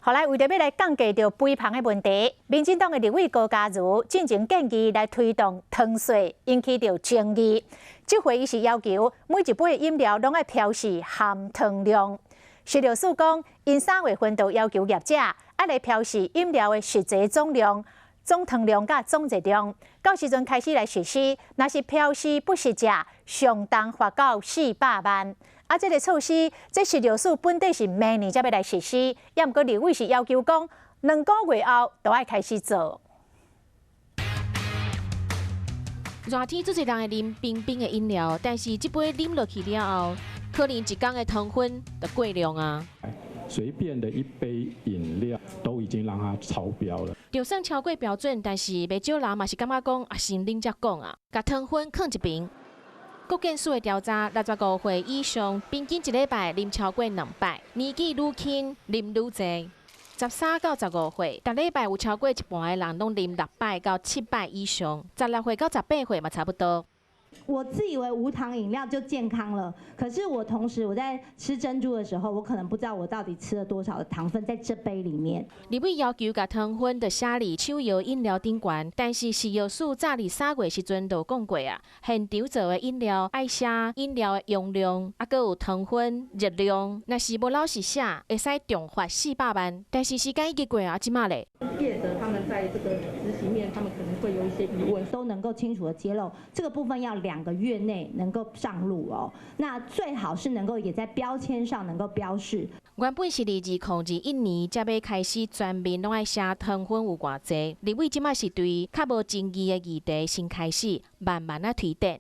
後來為著欲來降低著肥胖的問題，民進黨的立委高嘉瑜進前建議來推動糖稅，引起著爭議。這回伊是要求每一杯飲料攏愛標示含糖量。食藥署講，𪜶3月份就要求業者愛來標示飲料的實際總量、總糖量佮總熱量。到時陣開始來實施，若是標示不實者，上重罰到400萬。啊，這个措施，這食藥署本底是明年才欲來實施，也毋過立委是要求講，2個月後就愛開始做。熱天足濟人會啉冰冰的飲料，但是這杯啉落去了後，可能一工的糖分就過量啊。隨便的一杯飲料都已經讓它超標了。就算超過標準，但是袂少人嘛是感覺講啊，先啉才講啊，共糖分囥一邊。國健署的調查，65歲以上平均一禮拜啉超過兩擺，年紀愈輕啉愈濟。13到15歲，逐禮拜有超過一半的人攏啉六擺到七擺以上，16歲到18歲嘛差不多。我自以為無糖飲料就健康了，可是我同時我在吃珍珠的時候，我可能不知道我到底吃了多少的糖分在這杯裡面。立委要求共糖分著寫佇手搖飲料頂懸，但是食藥署早佇3月時陣就講過啊，現場做的飲料愛寫飲料的容量，啊，閣有糖分、熱量，若是無老實寫，會使重罰400萬。但是時間已經過啊，這馬咧。業者他們在這個執行面，他們可能會有一些疑問，都能夠清楚的揭露這個部分要2個月內能夠上路哦。那最好是能夠也在標籤上能夠標示。原本是佇2021年才欲開始全面攏愛寫糖分有偌濟，立委這馬是對較無爭議的議題先開始慢慢仔推展。